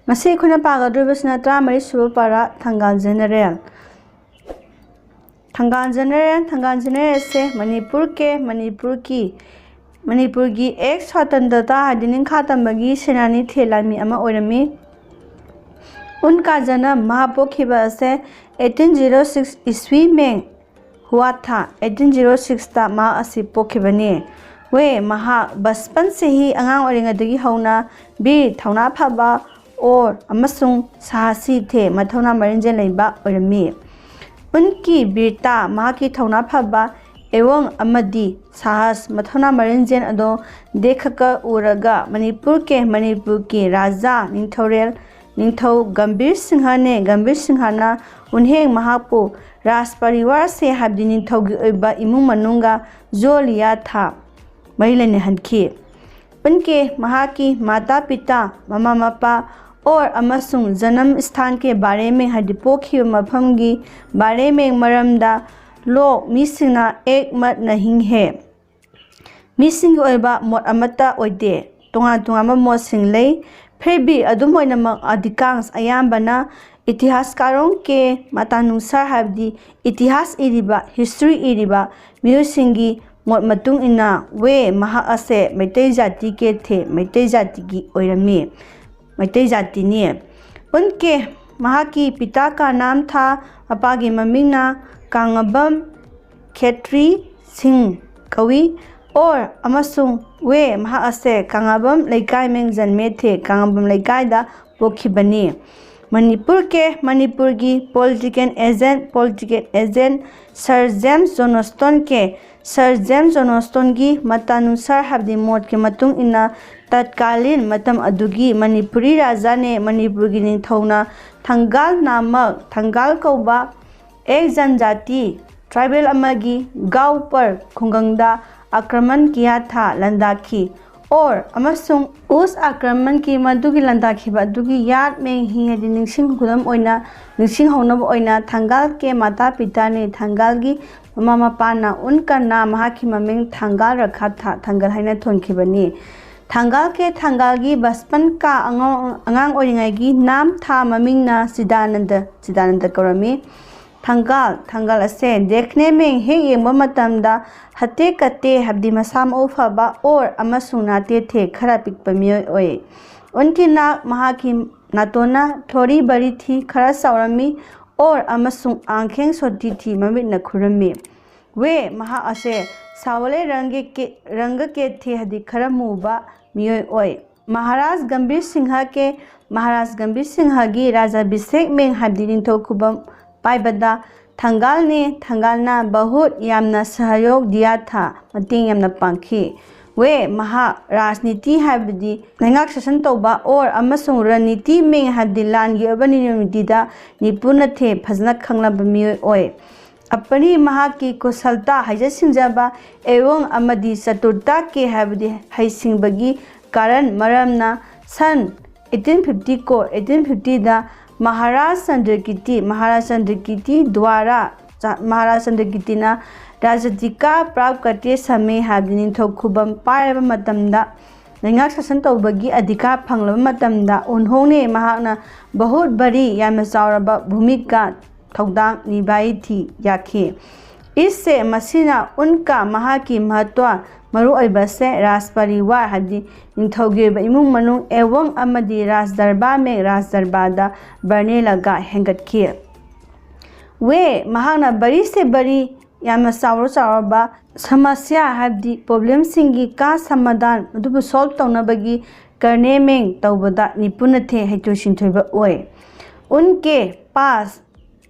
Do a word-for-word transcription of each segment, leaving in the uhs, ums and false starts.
ꯉꯁꯤ ꯑꯩꯈꯣꯏꯅ ꯄꯥꯒꯗꯧꯔꯤꯕꯁꯤꯅ ꯇꯔꯥꯃꯔꯤ ꯁꯨꯕ ꯄꯥꯔꯥ, ꯊꯪꯒꯥꯜ ꯖꯦꯅꯦꯔꯦꯜ꯫ ꯊꯪꯒꯥꯜ ꯖꯦꯅꯦꯔꯦꯜ, ꯊꯪꯒꯥꯜ ꯖꯦꯅꯦꯔꯦꯜ ꯑꯁꯦ ꯃꯅꯤꯄꯨꯔ ꯀꯦ, ꯃꯅꯤꯄꯨꯔ ꯀꯤ, ꯃꯅꯤꯄꯨꯔꯒꯤ ꯑꯦꯛꯁ ꯁ꯭ꯋꯥꯇꯟꯇ꯭ꯔꯇꯥ ꯍꯥꯏꯗꯤ ꯅꯤꯡꯈꯥ ꯇꯝꯕꯒꯤ ꯁꯦꯅꯥꯅꯤ ꯊꯦ ꯂꯥꯟꯃꯤ ꯑꯃ ꯑꯣꯏꯔꯝꯃꯤ꯫ ꯎꯟꯀꯥ ꯖꯅꯝ, ꯃꯍꯥꯛ ꯄꯣꯛꯈꯤꯕ ꯑꯁꯦ ꯑꯩꯠꯇꯤꯟ ꯖꯤꯔꯣ ꯁꯤꯛꯁ ꯏꯁ꯭ꯋꯤ ꯃꯦ ꯍꯨꯋꯥ ꯊꯥ, ꯑꯩꯠꯇꯤꯟ ꯖꯤꯔꯣ ꯁꯤꯛꯁꯇ ꯃꯍꯥꯛ ꯑꯁꯤ ꯄꯣꯛꯈꯤꯕꯅꯤ꯫ ꯋꯦ, ꯃꯍꯥꯛ ꯕꯁꯄꯟ ꯁꯦ ꯍꯤ, ꯑꯉꯥꯡ ꯑꯣꯏꯔꯤꯉꯩꯗꯒꯤ ꯍꯧꯅ ꯕꯤꯔ, ꯊꯧꯅꯥ ꯐꯕ, ꯑꯣꯔ ꯑꯃꯁꯨꯡ ꯁꯥꯍꯁꯤ ꯊꯦ, ꯃꯊꯧꯅꯥ ꯃꯔꯤꯟꯖꯦꯜ ꯂꯩꯕ ꯑꯣꯏꯔꯝꯃꯤ꯫ ꯎꯟꯀꯤ ꯕꯤꯔꯇꯥ, ꯃꯍꯥꯛꯀꯤ ꯊꯧꯅꯥ ꯐꯕ, ꯑꯦꯋꯪ ꯑꯃꯗꯤ ꯁꯥꯍꯁ, ꯃꯊꯧꯅꯥ ꯃꯔꯤꯟꯖꯦꯜ ꯑꯗꯣ ꯗꯦꯈꯛꯀ ꯎꯔꯒ ꯃꯅꯤꯄꯨꯔ ꯀꯦ, ꯃꯅꯤꯄꯨꯔꯒꯤ ꯔꯥꯖꯥ ꯅꯤꯡꯊꯧꯔꯦꯜ ꯅꯤꯡꯊꯧ ꯒꯝꯚꯤꯔ ꯁꯤꯡꯍꯅꯦ꯫ ꯒꯝꯚꯤꯔ ꯁꯤꯡꯍꯅ ꯎꯟꯍꯦꯡ ꯃꯍꯥꯛꯄꯨ ꯔꯥꯖ ꯄꯔꯤꯋꯥꯔ ꯁꯦ ꯍꯥꯏꯕꯗꯤ ꯅꯤꯡꯊꯧꯒꯤ ꯑꯣꯏꯕ ꯏꯃꯨꯡ ꯃꯅꯨꯡꯒ ꯖꯣ ꯂꯤꯌꯥ ꯊꯥ ꯃꯔꯤ ꯂꯩꯅꯍꯟꯈꯤ꯫ ꯎꯟꯀꯦ ꯃꯍꯥꯛꯀꯤ ꯃꯥꯇꯥ ꯄꯤꯇꯥ, ꯃꯃꯥ ꯃꯄꯥ, ꯑꯣꯔ ꯑꯃꯁꯨꯡ ꯖꯅꯝ ꯁ꯭ꯊꯥꯟ ꯀꯦ ꯕꯥꯔꯦ ꯃꯦ ꯍꯥꯏꯗꯤ ꯄꯣꯛꯈꯤꯕ ꯃꯐꯝꯒꯤ ꯕꯥꯔꯦ ꯃꯦ ꯃꯔꯝꯗ ꯂꯣꯛ ꯃꯤꯁꯤꯡꯅ ꯑꯦꯛ ꯃꯠ ꯅꯍꯤꯡ ꯍꯦ꯫ ꯃꯤꯁꯤꯡꯒꯤ ꯑꯣꯏꯕ ꯃꯣꯠ ꯑꯃꯠꯇ ꯑꯣꯏꯗꯦ꯫ ꯇꯣꯉꯥꯟ ꯇꯣꯉꯥꯟꯕ ꯃꯣꯠꯁꯤꯡ ꯂꯩ꯫ ꯐꯤꯔ ꯚꯤ ꯑꯗꯨꯝ ꯑꯣꯏꯅꯃꯛ ꯑꯗꯤꯀꯥꯡꯁ ꯑꯌꯥꯝꯕꯅ ꯏꯇꯤꯍꯥꯁꯀꯥꯔꯣꯡ ꯀꯦ ꯃꯇꯥꯅꯨꯁꯥꯔ ꯍꯥꯏꯕꯗꯤ ꯏꯇꯤꯍꯥꯁ ꯏꯔꯤꯕ, ꯍꯤꯁꯇ꯭ꯔꯤ ꯏꯔꯤꯕ ꯃꯤꯑꯣꯏꯁꯤꯡꯒꯤ ꯃꯣꯠ ꯃꯇꯨꯡ ꯏꯟꯅ ꯋꯦ ꯃꯍꯥꯛ ꯑꯁꯦ ꯃꯩꯇꯩ ꯖꯥꯇꯤ ꯀꯦ ꯊꯦ, ꯃꯩꯇꯩ ꯖꯥꯇꯤꯒꯤ ꯑꯣꯏꯔꯝꯃꯤ꯫ ꯃꯩꯇꯩ ꯖꯥꯇꯤꯅꯤ꯫ ꯎꯟꯀꯦ ꯃꯍꯥꯛꯀꯤ ꯄꯤꯇꯥ ꯀꯥ ꯅꯥꯝ ꯊꯥ, ꯃꯄꯥꯒꯤ ꯃꯃꯤꯡꯅ ꯀꯥꯡꯉꯕꯝ ꯈꯦꯇ꯭ꯔꯤ ꯁꯤꯡ ꯀꯧꯏ꯫ ꯑꯣꯔ ꯑꯃꯁꯨꯡ ꯋꯦ ꯃꯍꯥꯛ ꯑꯁꯦ ꯀꯥꯡꯉꯕꯝ ꯂꯩꯀꯥꯏ ꯃꯦꯡ ꯖꯟꯃꯦ ꯊꯦ, ꯀꯥꯡꯉꯕꯝ ꯂꯩꯀꯥꯏꯗ ꯄꯣꯛꯈꯤꯕꯅꯤ꯫ ꯃꯅꯤꯄꯨꯔ ꯀꯦ ꯃꯅꯤꯄꯨꯔꯒꯤ political agent, political agent sir James Johnstone ꯀꯦ꯫ ꯁꯔ ꯖꯦꯝꯁ ꯖꯣꯅꯣꯁꯇꯣꯟꯒꯤ ꯃꯇꯥꯅꯨꯁꯥꯔ ꯍꯥꯏꯕꯗꯤ ꯃꯣꯠꯀꯤ ꯃꯇꯨꯡ ꯏꯟꯅ ꯇꯠꯀꯥꯂꯤꯟ ꯃꯇꯝ ꯑꯗꯨꯒꯤ ꯃꯅꯤꯄꯨꯔꯤ ꯔꯥꯖꯥꯅꯦ ꯃꯅꯤꯄꯨꯔꯒꯤ ꯅꯤꯡꯊꯧꯅ ꯊꯪꯒꯥꯜ ꯅꯥꯃꯛ, ꯊꯪꯒꯥꯜ ꯀꯧꯕ ꯑꯦꯛ ꯖꯟꯖꯥꯇꯤ, ꯇ꯭ꯔꯥꯏꯕꯦꯜ ꯑꯃꯒꯤ ꯒꯥꯎ ꯄꯔ ꯈꯨꯡꯒꯪꯗ ꯑꯥꯀ꯭ꯔꯃꯟ ꯀꯤꯌꯥ ꯊꯥ, ꯂꯥꯟꯗꯥꯈꯤ꯫ ꯑꯣꯔ ꯑꯃꯁꯨꯡ ꯎꯁ ꯑꯥꯀ꯭ꯔꯃꯟꯒꯤ ꯃꯗꯨꯒꯤ ꯂꯥꯟꯗꯥꯈꯤꯕ ꯑꯗꯨꯒꯤ ꯌꯥꯠ ꯃꯦꯡ ꯍꯤ ꯍꯥꯏꯗꯤ ꯅꯤꯡꯁꯤꯡ ꯈꯨꯗꯝ ꯑꯣꯏꯅ, ꯅꯤꯡꯁꯤꯡꯍꯧꯅꯕ ꯑꯣꯏꯅ ꯊꯪꯒꯥꯜ ꯀꯦ ꯃꯥꯇꯥ ꯄꯤꯇꯥꯅꯦ, ꯊꯪꯒꯥꯜꯒꯤ ꯃꯃꯥ ꯃꯄꯥꯅ ꯎꯟ ꯀꯟꯅ ꯃꯍꯥꯛꯀꯤ ꯃꯃꯤꯡ ꯊꯪꯒꯥꯜ ꯔꯈꯥ ꯊꯥ, ꯊꯪꯒꯜ ꯍꯥꯏꯅ ꯊꯣꯟꯈꯤꯕꯅꯤ꯫ ꯊꯪꯒꯥꯜ ꯀꯦ ꯊꯪꯒꯥꯜꯒꯤ ꯕꯁꯄꯟ ꯀꯥ ꯑꯉꯥꯡ ꯑꯉꯥꯡ ꯑꯣꯏꯔꯤꯉꯩꯒꯤ ꯅꯥꯝ ꯊꯥ ꯃꯃꯤꯡꯅ ꯆꯤꯗꯥꯅꯟꯗ ꯆꯤꯗꯥꯅꯟꯗ ꯀꯧꯔꯝꯃꯤ꯫ ꯊꯪꯒꯥꯜ ꯊꯪꯒꯥꯜ ꯑꯁꯦ ꯗꯦꯈꯅꯦ ꯃꯦꯡ ꯍꯦꯛ ꯌꯦꯡꯕ ꯃꯇꯝꯗ ꯍꯠꯇꯦ ꯀꯠꯇꯦ ꯍꯥꯏꯕꯗꯤ ꯃꯁꯥ ꯃꯎ ꯐꯕ ꯑꯣꯔ ꯑꯃꯁꯨꯡ ꯅꯥꯇꯦ ꯊꯦ ꯈꯔ ꯄꯤꯛꯄ ꯃꯤꯑꯣꯏ ꯑꯣꯏ꯫ ꯎꯟꯀꯤ ꯅꯥꯛ ꯃꯍꯥꯛꯀꯤ ꯅꯥꯇꯣꯟꯅ ꯊꯣꯔꯤ ꯕꯔꯤ ꯊꯤ ꯈꯔ ꯆꯥꯎꯔꯝꯃꯤ ꯑꯣꯔ ꯑꯃꯁꯨꯡ ꯑꯥꯡꯈꯦꯡ ꯁꯣꯇꯤ ꯊꯤ ꯃꯃꯤꯠꯅ ꯈꯨꯔꯝꯃꯤ꯫ ꯋꯦ ꯃꯍꯥꯛ ꯑꯁꯦ ꯁꯥꯋꯂꯦ ꯔꯪꯒꯤ ꯀꯦ ꯔꯪꯒ ꯀꯦ ꯊꯤ ꯍꯥꯏꯗꯤ ꯈꯔ ꯃꯨꯕ ꯃꯤꯑꯣꯏ ꯑꯣꯏ꯫ ꯃꯍꯥꯔꯥꯖ ꯒꯝꯚꯤꯔ ꯁꯤꯡꯍ ꯀꯦ ꯃꯍꯥꯔꯥꯖ ꯒꯝꯚꯤꯔ ꯁꯤꯡꯍꯒꯤ ꯔꯥꯖꯥꯕꯤꯁꯦꯛ ꯃꯦꯡ ꯍꯥꯏꯕꯗꯤ ꯅꯤꯡꯊꯧ ꯈꯨꯕꯝ ꯄꯥꯏꯕꯗ ꯊꯪꯒꯥꯜꯅꯦ ꯊꯪꯒꯥꯜꯅ ꯕꯍꯨꯠ ꯌꯥꯝꯅ ꯁꯍꯌꯣꯛ ꯗꯤꯌꯥ ꯊꯥ ꯃꯇꯦꯡ ꯌꯥꯝꯅ ꯄꯥꯡꯈꯤ꯫ ꯋꯦ ꯃꯍꯥꯛ ꯔꯥꯖꯅꯤꯇꯤ ꯍꯥꯏꯕꯗꯤ ꯂꯩꯉꯥꯛ ꯁꯥꯁꯟ ꯇꯧꯕ ꯑꯣꯔ ꯑꯃꯁꯨꯡ ꯔꯟꯅꯤꯇꯤ ꯃꯦꯡ ꯍꯥꯏꯕꯗꯤ ꯂꯥꯟꯒꯤ ꯑꯣꯏꯕ ꯅꯤꯌꯣꯝ ꯅꯤꯇꯤꯗ ꯅꯤꯄꯨꯅ ꯊꯦ ꯐꯖꯅ ꯈꯪꯂꯕ ꯃꯤꯑꯣꯏ ꯑꯣꯏ꯫ ꯑꯄꯅꯤ ꯃꯍꯥꯛꯀꯤ ꯀꯨꯁꯜꯇꯥ ꯍꯩꯖ ꯁꯤꯡꯖꯕ ꯑꯦꯋꯣꯡ ꯑꯃꯗꯤ ꯆꯇꯨꯔꯇꯥ ꯀꯦ ꯍꯥꯏꯕꯗꯤ ꯍꯩꯁꯤꯡꯕꯒꯤ ꯀꯥꯔꯟ ꯃꯔꯝꯅ ꯁꯟ ꯑꯩꯠꯇꯤꯟ ꯐꯤꯐꯇꯤ ꯀꯣ ꯑꯩꯠꯇꯤꯟ ꯐꯤꯐꯇꯤꯗ ꯃꯍꯥꯔꯥꯖ ꯆꯟꯗ꯭ꯔꯀꯤꯇꯤ ꯃꯍꯥꯔꯥꯖ ꯆꯟꯗ꯭ꯔꯀꯤꯇꯤ ꯗ꯭ꯋꯥꯔꯥ ꯆ- ꯃꯍꯥꯔꯥꯖ ꯆꯟꯗ꯭ꯔꯀꯤꯇꯤꯅ ꯔꯥꯖꯙꯤꯀꯥ ꯄ꯭ꯔꯥꯞ ꯀꯇꯦ ꯁꯝꯃꯦ ꯍꯥꯏꯕꯗꯤ ꯅꯤꯡꯊꯧ ꯈꯨꯕꯝ ꯄꯥꯏꯔꯕ ꯃꯇꯝꯗ ꯂꯩꯉꯥꯛ ꯁꯥꯁꯟ ꯇꯧꯕꯒꯤ ꯑꯙꯤꯀꯥꯔ ꯐꯪꯂꯕ ꯃꯇꯝꯗ ꯎꯟꯍꯣꯡꯅꯦ ꯃꯍꯥꯛꯅ ꯕꯍꯨꯠ ꯕꯔꯤ ꯌꯥꯝꯅ ꯆꯥꯎꯔꯕ ꯚꯨꯃꯤꯀꯥ ꯊꯧꯗꯥꯡ ꯅꯤꯚꯥꯏ ꯊꯤ ꯌꯥꯈꯤ꯫ ꯏꯁꯁꯦ ꯃꯁꯤꯅ ꯎꯟꯀ ꯃꯍꯥꯛꯀꯤ ꯃꯍꯠꯇ꯭ꯋ ꯃꯔꯨꯑꯣꯏꯕꯁꯦ ꯔꯥꯖ ꯄꯔꯤꯋꯥꯔ ꯍꯥꯏꯕꯗꯤ ꯅꯤꯡꯊꯧꯒꯤ ꯑꯣꯏꯕ ꯏꯃꯨꯡ ꯃꯅꯨꯡ ꯑꯦꯋꯣꯡ ꯑꯃꯗꯤ ꯔꯥꯖ ꯗꯔꯕꯥꯔ ꯃꯦꯡ ꯔꯥꯖ ꯗꯔꯕꯥꯔꯗ ꯕꯔꯅꯦ ꯂꯒꯥ ꯍꯦꯟꯒꯠꯈꯤ꯫ ꯋꯦ ꯃꯍꯥꯛꯅ ꯕꯔꯤꯁꯦ ꯕꯔꯤ ꯌꯥꯝꯅ ꯆꯥꯎꯔ ꯆꯥꯎꯔꯕ ꯁꯃꯁ꯭ꯌꯥ ꯍꯥꯏꯕꯗꯤ ꯄ꯭ꯔꯣꯕ꯭ꯂꯦꯝꯁꯤꯡꯒꯤ ꯀꯥ ꯁꯃꯥꯙꯥꯟ ꯑꯗꯨꯕꯨ ꯁꯣꯜꯕ ꯇꯧꯅꯕꯒꯤ ꯀꯔꯅꯦ ꯃꯦꯡ ꯇꯧꯕꯗ ꯅꯤꯄꯨꯅ ꯊꯦ ꯍꯩꯊꯣꯏ ꯁꯤꯡꯊꯣꯏꯕ ꯑꯣꯏ꯫ ꯎꯟꯀꯦ ꯄꯥꯁ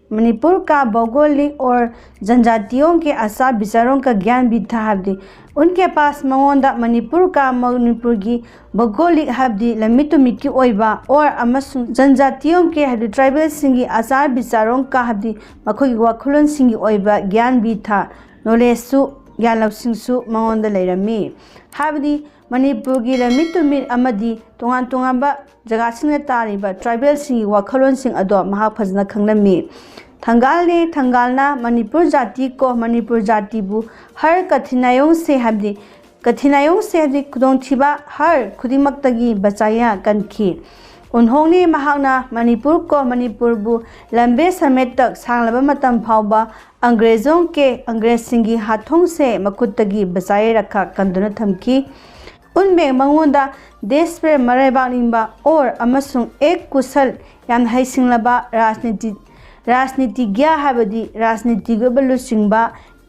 ꯃꯅꯤꯄꯨꯔ ꯀꯥ ꯚꯧꯒꯣꯂꯤꯛ ꯑꯣꯔ ꯖꯟꯖꯥꯇꯤꯌꯣꯡ ꯀꯦ ꯑꯆꯥꯔ ꯕꯤꯆꯥꯔꯣꯡ ꯀ ꯒ꯭ꯌꯥꯟ ꯕꯤꯊꯥ ꯍꯥꯏꯕꯗꯤ ꯎꯟꯀꯦ ꯄꯥꯁ ꯃꯉꯣꯟꯗ ꯃꯅꯤꯄꯨꯔ ꯀꯥ ꯃꯅꯤꯄꯨꯔꯒꯤ ꯚꯧꯒꯣꯂꯤꯛ ꯍꯥꯏꯕꯗꯤ ꯂꯝꯃꯤꯠ ꯇꯨꯃꯤꯠꯀꯤ ꯑꯣꯏꯕ ꯑꯣꯔ ꯑꯃꯁꯨꯡ ꯖꯟꯖꯥꯇꯤꯌꯣꯡ ꯀꯦ ꯍꯥꯏꯕꯗꯤ ꯇ꯭ꯔꯥꯏꯕꯦꯜꯁꯤꯡꯒꯤ ꯑꯆꯥꯔ ꯕꯤꯆꯥꯔꯣꯡ ꯀꯥ ꯍꯥꯏꯕꯗꯤ ꯃꯈꯣꯏꯒꯤ ꯋꯥꯈꯜꯂꯣꯟꯁꯤꯡꯒꯤ ꯑꯣꯏꯕ ꯒ꯭ꯌꯥꯟ ꯕꯤꯊꯥ ꯅꯣꯂꯦꯖꯁꯨ ꯒ꯭ꯌꯥꯟ ꯂꯧꯁꯤꯡꯁꯨ ꯃꯉꯣꯟꯗ ꯂꯩꯔꯝꯃꯤ꯫ ꯍꯥꯏꯕꯗꯤ ꯃꯅꯤꯄꯨꯔꯒꯤ ꯂꯝꯃꯤꯠ ꯇꯨꯃꯤꯠ ꯑꯃꯗꯤ ꯇꯣꯉꯥꯟ ꯇꯣꯉꯥꯟꯕ ꯖꯒꯥꯁꯤꯡꯗ ꯇꯥꯔꯤꯕ ꯇ꯭ꯔꯥꯏꯕꯦꯜꯁꯤꯡꯒꯤ ꯋꯥꯈꯜꯂꯣꯟꯁꯤꯡ ꯑꯗꯣ ꯃꯍꯥꯛ ꯐꯖꯅ ꯈꯪꯂꯝꯃꯤ꯫ ꯊꯪꯒꯥꯜꯅꯦ ꯊꯪꯒꯥꯜꯅ ꯃꯅꯤꯄꯨꯔ ꯖꯥꯇꯤ ꯀꯣ ꯃꯅꯤꯄꯨꯔ ꯖꯥꯇꯤꯕꯨ ꯍꯔ ꯀꯊꯤꯅꯥꯌꯣꯡꯁꯦ ꯍꯥꯏꯕꯗꯤ ꯀꯊꯤꯅꯥꯌꯣꯡꯁꯦ ꯍꯥꯏꯕꯗꯤ ꯈꯨꯗꯣꯡꯊꯤꯕ ꯍꯔ ꯈꯨꯗꯤꯡꯃꯛꯇꯒꯤ ꯕꯆꯥꯌꯥ ꯀꯟꯈꯤ꯫ ꯎꯟꯍꯣꯡꯅꯤ ꯃꯍꯥꯛꯅ ꯃꯅꯤꯄꯨꯔ ꯀꯣ ꯃꯅꯤꯄꯨꯔꯕꯨ ꯂꯝꯕꯦ ꯁꯃꯦꯠꯇꯛ ꯁꯥꯡꯂꯕ ꯃꯇꯝ ꯐꯥꯎꯕ ꯑꯪꯒ꯭ꯔꯦꯖꯣꯡ ꯀꯦ ꯑꯪꯒ꯭ꯔꯦꯖꯁꯤꯡꯒꯤ ꯍꯥꯊꯣꯡꯁꯦ ꯃꯈꯨꯠꯇꯒꯤ ꯕꯆꯥꯌꯥ ꯔꯈꯥ ꯀꯟꯗꯨꯅ ꯊꯝꯈꯤ꯫ ꯎꯟꯕꯦ ꯃꯉꯣꯟꯗ ꯗꯦꯁ ꯄ꯭ꯔꯦꯝ ꯃꯔꯩꯕꯥꯛ ꯅꯤꯡꯕ ꯑꯣꯔ ꯑꯃꯁꯨꯡ ꯑꯦꯛ ꯀꯨꯁꯜ ꯌꯥꯝꯅ ꯍꯩꯁꯤꯡꯂꯕ ꯔꯥꯖꯅꯤꯇꯤ ꯔꯥꯖꯅꯤꯇꯤꯒ꯭ꯌꯥ ꯍꯥꯏꯕꯗꯤ ꯔꯥꯖꯅꯤꯇꯤꯒꯤ ꯑꯣꯏꯕ ꯂꯨꯆꯤꯡꯕ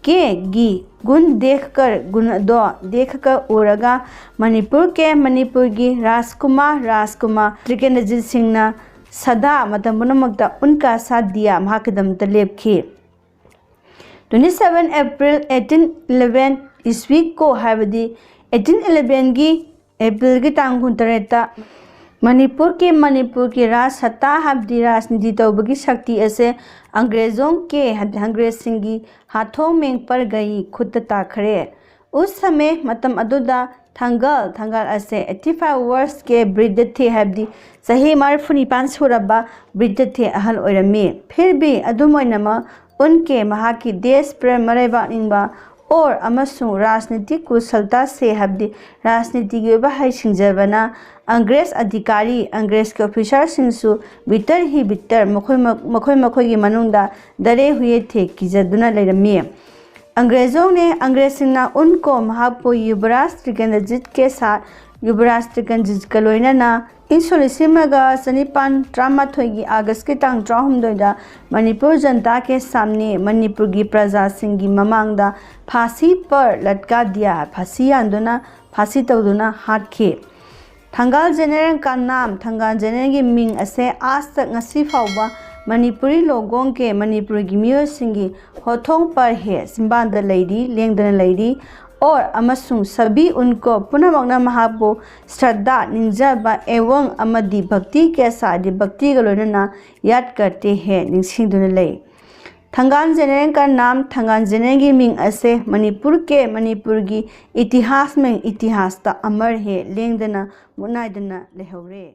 ꯀꯦ ꯒꯤ ꯒꯨꯟ ꯗꯦꯈꯀꯔ ꯒꯨꯟ ꯑꯗꯣ ꯗꯦꯈꯀꯔ ꯎꯔꯒ ꯃꯅꯤꯄꯨꯔ ꯀꯦ ꯃꯅꯤꯄꯨꯔꯒꯤ ꯔꯥꯖꯀꯨꯃꯥꯔ ꯔꯥꯖꯀꯨꯃꯥꯔ ꯇ꯭ꯔꯤꯀꯦꯟꯗ꯭ꯔꯖꯤꯠ ꯁꯤꯡꯅ ꯁꯗꯥ ꯃꯇꯝ ꯄꯨꯝꯅꯃꯛꯇ ꯎꯟꯀꯥ ꯁꯥ ꯗꯤꯌꯥ ꯃꯍꯥꯛꯀꯤꯗꯃꯛꯇ ꯂꯦꯞꯈꯤ꯫ Twenty seven April eighteen eleven ꯏꯁ꯭ꯋꯤ ꯀꯣ ꯍꯥꯏꯕꯗꯤ eighteen elevenꯒꯤ ꯑꯦꯄ꯭ꯔꯤꯜꯒꯤ ꯇꯥꯡ ꯀꯨꯟꯇꯔꯦꯠꯇ ꯃꯅꯤꯄꯨꯔꯒꯤ ꯃꯅꯤꯄꯨꯔꯒꯤ ꯔꯥꯖ ꯁꯠꯇꯥ ꯍꯥꯏꯕꯗꯤ ꯔꯥꯖꯅꯤꯇꯤ ꯇꯧꯕꯒꯤ ꯁꯛꯇꯤ ꯑꯁꯦ ꯑꯪꯒ꯭ꯔꯦꯖꯣꯡ ꯀꯦ ꯍꯥꯏꯕꯗꯤ ꯑꯪꯒ꯭ꯔꯦꯖꯁꯤꯡꯒꯤ ꯍꯥꯊꯣꯡ ꯃꯦꯡ ꯄꯔꯒꯩ ꯈꯨꯠꯇ ꯇꯥꯈ꯭ꯔꯦ꯫ ꯎꯁ ꯁꯃꯦ ꯃꯇꯝ ꯑꯗꯨꯗ ꯊꯥꯡꯒꯜ ꯊꯥꯡꯒꯜ ꯑꯁꯦ eighty five ꯋꯔꯁ ꯀꯦ ꯕ꯭ꯔꯤꯗ ꯊꯦ ꯍꯥꯏꯕꯗꯤ ꯆꯍꯤ ꯃꯔꯤꯐꯨ ꯅꯤꯄꯥꯟ ꯁꯨꯔꯕ ꯕ꯭ꯔꯤꯗ ꯊꯦ ꯑꯍꯜ ꯑꯣꯏꯔꯝꯃꯤ꯫ ꯐꯤꯔꯕꯤ ꯑꯗꯨꯝ ꯑꯣꯏꯅꯃꯛ ꯎꯟ ꯀꯦ ꯃꯍꯥꯛꯀꯤ ꯗꯦꯁ ꯄ꯭ꯔꯦꯝ ꯃꯔꯩꯕꯥꯛ ꯅꯤꯡꯕ ꯑꯣꯔ ꯑꯃꯁꯨꯡ ꯔꯥꯖꯅꯤꯇꯤꯛ ꯀꯨꯁꯜꯇꯥ ꯁꯦ ꯍꯥꯏꯕꯗꯤ ꯔꯥꯖꯅꯤꯇꯤꯒꯤ ꯑꯣꯏꯕ ꯍꯩꯁꯤꯡꯖꯕꯅ ꯑꯪꯒ꯭ꯔꯦꯖ ꯑꯙꯤꯀꯥꯔꯤ ꯑꯪꯒ꯭ꯔꯦꯖꯀꯤ ꯑꯣꯐꯤꯁꯥꯔꯁꯤꯡꯁꯨ ꯕꯤꯇꯔ ꯍꯤ ꯕꯤꯇꯔ ꯃꯈꯣꯏ ꯃꯈꯣꯏ ꯃꯈꯣꯏꯒꯤ ꯃꯅꯨꯡꯗ ꯗꯔꯦ ꯍꯨꯌꯦ ꯊꯦ ꯀꯤꯖꯗꯨꯅ ꯂꯩꯔꯝꯃꯤ꯫ ꯑꯪꯒ꯭ꯔꯦꯖꯣꯡꯅꯦ ꯑꯪꯒ꯭ꯔꯦꯖꯁꯤꯡꯅ ꯎꯟ ꯀꯣ ꯃꯍꯥꯛꯄꯨ ꯌꯨꯕꯔꯥꯖ ꯇ꯭ꯔꯤꯀꯦꯟꯗ꯭ꯔꯖꯤꯠ ꯀꯦ ꯁꯥꯠ ꯌꯨꯕꯔꯥꯖ ꯇ꯭ꯔꯤꯀꯦꯟꯗ꯭ꯔꯖꯤꯠꯀ ꯂꯣꯏꯅꯅ ꯏꯪ ꯁꯣꯛ ꯂꯤꯁꯤꯡ ꯑꯃꯒ ꯆꯅꯤꯄꯥꯟ ꯇꯔꯥꯃꯥꯊꯣꯏꯒꯤ ꯑꯥꯒꯁꯀꯤ ꯇꯥꯡ ꯇꯔꯥꯍꯨꯝꯗꯣꯏꯗ ꯃꯅꯤꯄꯨꯔ ꯖꯟꯇꯥ ꯀꯦ ꯁꯥꯝꯅꯦ ꯃꯅꯤꯄꯨꯔꯒꯤ ꯄ꯭ꯔꯖꯥꯁꯤꯡꯒꯤ ꯃꯃꯥꯡꯗ ꯐꯥꯁꯤ ꯄꯔ ꯂꯠꯀꯥ ꯗꯤꯌꯥ ꯐꯥꯁꯤ ꯌꯥꯟꯗꯨꯅ ꯐꯥꯁꯤ ꯇꯧꯗꯨꯅ ꯍꯥꯠꯈꯤ꯫ ꯊꯪꯒꯥꯜ ꯖꯦꯅꯦꯔꯦꯜ ꯀꯥ ꯅꯥꯝ ꯊꯪꯒꯥꯜ ꯖꯦꯅꯦꯔꯦꯜꯒꯤ ꯃꯤꯡ ꯑꯁꯦ ꯑꯥꯖ ꯇꯛ ꯉꯁꯤ ꯐꯥꯎꯕ ꯃꯅꯤꯄꯨꯔꯤ ꯂꯣꯒꯣꯡ ꯀꯦ ꯃꯅꯤꯄꯨꯔꯒꯤ ꯃꯤꯑꯣꯏꯁꯤꯡꯒꯤ ꯍꯣꯊꯣꯡ ꯄꯔ ꯍꯦ ꯆꯤꯝꯕꯥꯟꯗ ꯂꯩꯔꯤ ꯂꯦꯡꯗꯅ ꯂꯩꯔꯤ ꯑꯣꯔ ꯑꯃꯁꯨꯡ ꯁꯕꯤ ꯎꯟꯀꯣ ꯄꯨꯝꯅꯃꯛꯅ ꯃꯍꯥꯛꯄꯨ ꯁ꯭ꯔꯗꯥ ꯅꯤꯡꯖꯕ ꯑꯦꯋꯪ ꯑꯃꯗꯤ ꯚꯛꯇꯤ ꯀꯦ ꯁꯥꯗꯤ ꯚꯛꯇꯤꯒ ꯂꯣꯏꯅꯅ ꯌꯥꯠ ꯀꯔꯇꯦ ꯍꯦ ꯅꯤꯡꯁꯤꯡꯗꯨꯅ ꯂꯩ꯫ ꯊꯪꯒꯥꯜ ꯖꯦꯅꯦꯔꯦꯜ ꯀꯥ ꯅꯥꯝ ꯊꯪꯒꯥꯜ ꯖꯦꯅꯦꯔꯦꯜꯒꯤ ꯃꯤꯡ ꯑꯁꯦ ꯃꯅꯤꯄꯨꯔ ꯀꯦ ꯃꯅꯤꯄꯨꯔꯒꯤ ꯏꯇꯤꯍꯥꯁ ꯃꯦꯡ ꯏꯇꯤꯍꯥꯁꯇ ꯑꯃꯔ ꯍꯦ ꯂꯦꯡꯗꯅ ꯃꯨꯠꯅꯥꯏꯗꯅ ꯂꯩꯍꯧꯔꯦ꯫